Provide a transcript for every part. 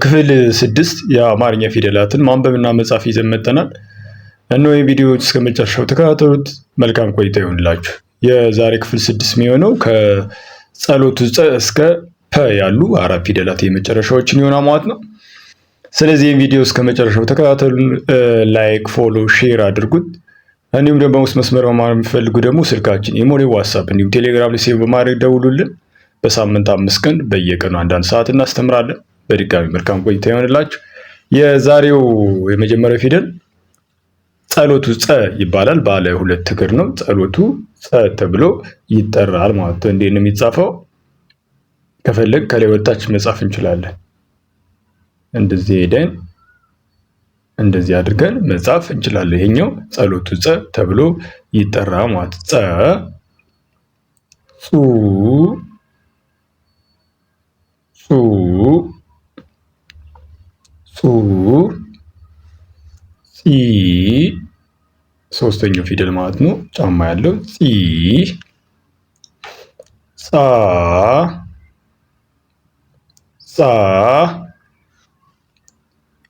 ክፍል 6 የአማርኛ ፊደላትን ማንበብና መጻፍ ይዘን መጥተናል። እነሆ ቪዲዮዎች እስከ መጨረሻው ተከታተሉት። መልካም ቆይታ ይሆንላችሁ። የዛሬ ክፍል 6 የሚሆነው ከጸሎቱ ጸ እስከ ፐ ያሉ አራት ፊደላት የመጨረሻዎችን ይሆናል ማለት ነው። ስለዚህ ይህን ቪዲዮ እስከ መጨረሻው ተከታተሉን። Like፣ follow፣ share አድርጉት። እንዲሁም ደግሞ በውስጥ መስመር መማር የሚፈልጉ ደግሞ ስልካችን ኢሞ፣ ዋትስአፕ እንዲሁም ቴሌግራም ላይ save በማድረግ ደውሉልን። በሳምንት 5 ቀን በየቀኑ አንዳንድ ሰዓት እናስተምራለን። በድጋሚ መልካም ቆይታ ይሆንላችሁ። የዛሬው የመጀመሪያው ፊደል ጸሎቱ ጸ ይባላል። ባለ ሁለት እግር ነው። ጸሎቱ ጸ ተብሎ ይጠራል ማለት ነው። እንዴት ነው የሚጻፈው? ከፈለግ ከላይ ወጣች መጻፍ እንችላለን። እንደዚህ ሄደን እንደዚህ አድርገን መጻፍ እንችላለን። ይሄኛው ጸሎቱ ጸ ተብሎ ይጠራል ማለት ጸ ጹ ጹ ጹ ጺ ሶስተኛው ፊደል ማለት ነው። ጫማ ያለው ጺ ጻ ጻ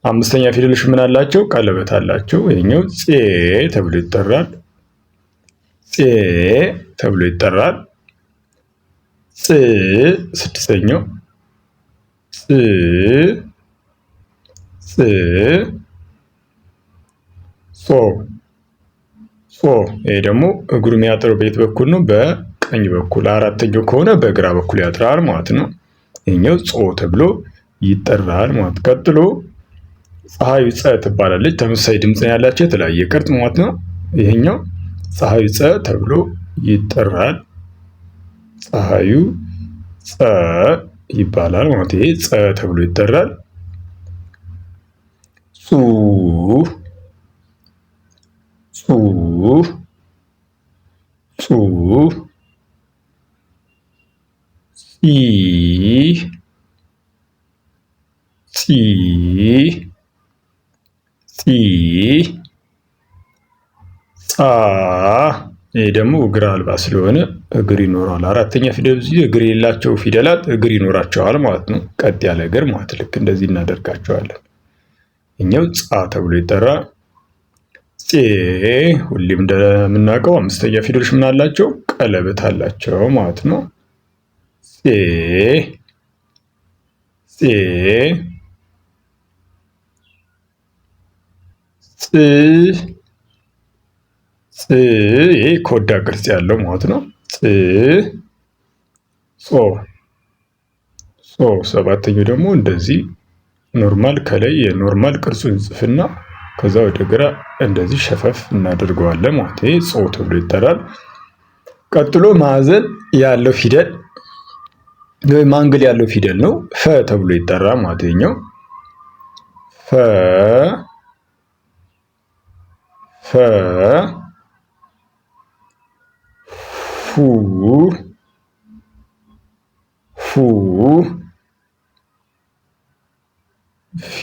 አምስተኛ ፊደሎች ምን አላቸው? ቀለበት አላቸው። ይሄኛው ጼ ተብሎ ይጠራል። ጼ ተብሎ ይጠራል። ጽ ስድስተኛው ጽ ጽ ጾ ጾ ይሄ ደግሞ እግሩ የሚያጥረው በየት በኩል ነው? በቀኝ በኩል። አራተኛው ከሆነ በግራ በኩል ያጥራል ማለት ነው። ይሄኛው ጾ ተብሎ ይጠራል ማለት። ቀጥሎ ፀሐዩ ፀ ትባላለች። ተመሳሳይ ድምፅ ነው ያላቸው የተለያየ ቅርጽ ማለት ነው። ይሄኛው ፀሐዩ ፀ ተብሎ ይጠራል። ፀሐዩ ፀ ይባላል ማለት ይሄ ፀ ተብሎ ይጠራል። ጹ ጹ ጹ ጺ ጺ ጺ ጻ ይሄ ደግሞ እግር አልባ ስለሆነ እግር ይኖረዋል። አራተኛ ፊደል እዚህ እግር የሌላቸው ፊደላት እግር ይኖራቸዋል ማለት ነው። ቀጥ ያለ እግር ማለት ልክ እንደዚህ እናደርጋቸዋለን። እኛው ጻ ተብሎ ይጠራል። ጼ ሁሌም እንደምናውቀው አምስተኛ ፊደሎች ምን አላቸው? ቀለበት አላቸው ማለት ነው። ጼ ጼ ጽ ጽ ይሄ ኮዳ ቅርጽ ያለው ማለት ነው። ጽ ጾ ጾ ሰባተኛው ደግሞ እንደዚህ normal ከላይ የ normal ቅርጹን ጽፍና ከዛ ወደ ግራ እንደዚህ ሸፈፍ እናደርገዋለን ማለት ይሄ ጾ ተብሎ ይጠራል። ቀጥሎ ማዕዘን ያለው ፊደል ወይም angle ያለው ፊደል ነው። ፈ ተብሎ ይጠራል ማለት ይሄኛው ፈ ፈ ፉ ፉ ፊ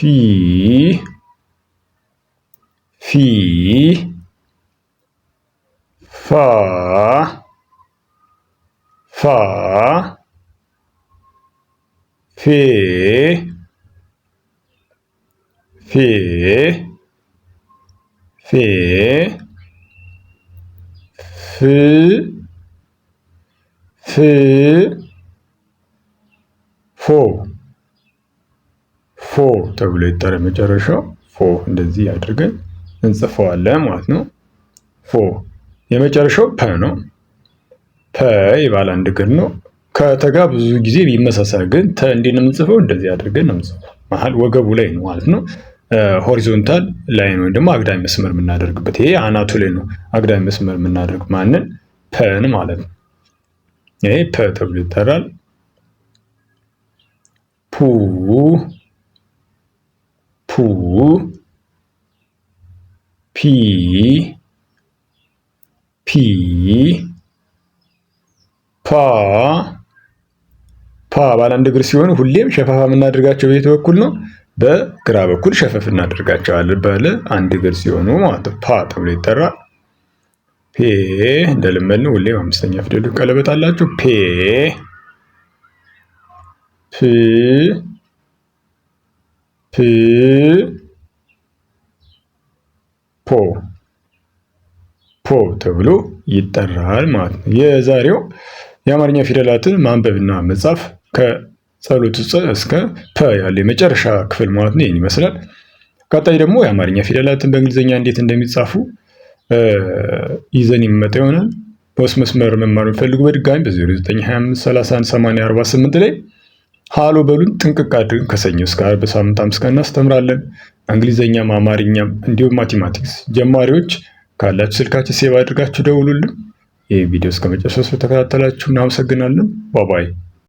ፊ ፋ ፋ ፌ ፌ ፌ ፍ ፍ ፎ ፎ ተብሎ ይጠራል። መጨረሻው ፎ እንደዚህ አድርገን እንጽፈዋለን ማለት ነው። ፎ የመጨረሻው ፐ ነው። ፐ የባለ አንድ እግር ነው። ከተጋ ብዙ ጊዜ ይመሳሰላል፣ ግን ተ እንዴት ነው የምንጽፈው? እንደዚህ አድርገን ነው የምንጽፈው። መሀል ወገቡ ላይ ነው ማለት ነው። horizontal line ወይም ደግሞ አግዳሚ መስመር የምናደርግበት ይሄ አናቱ ላይ ነው። አግዳሚ መስመር የምናደርግ ማንን? ፐን ማለት ነው። ይሄ ፐ ተብሎ ይጠራል። ፑ ፑ ፒ ፒ ፓ ፓ ባለ አንድ እግር ሲሆን ሁሌም ሸፋፋ የምናደርጋቸው በየት በኩል ነው? በግራ በኩል ሸፈፍ እናደርጋቸዋለን። ባለ አንድ እግር ሲሆኑ ማለት ነው። ፓ ተብሎ ይጠራል። ፔ እንደለመድነው ሁሌም አምስተኛ ፊደሉ ቀለበት አላቸው። ፔ ፕ ፕ ፖ ፖ ተብሎ ይጠራል ማለት ነው። የዛሬው የአማርኛ ፊደላትን ማንበብና መጻፍ ከጸሎቱ ፀ እስከ ፐ ያለ የመጨረሻ ክፍል ማለት ነው። ይህን ይመስላል። ቀጣይ ደግሞ የአማርኛ ፊደላትን በእንግሊዝኛ እንዴት እንደሚጻፉ ይዘን የሚመጣ ይሆናል። በውስጥ መስመር መማር የሚፈልጉ በድጋሚ በ0925 31 80 48 ላይ ሃሎ በሉን። ጥንቅቅ አድርገን ከሰኞ እስከ ዓርብ በሳምንት 5 ቀን እናስተምራለን። እንግሊዝኛም አማርኛም እንዲሁም mathematics ጀማሪዎች ካላችሁ ስልካችሁ save አድርጋችሁ ደውሉልን። ይህ ቪዲዮ እስከ መጨረሻው ስለተከታተላችሁ እናመሰግናለን። bye bye።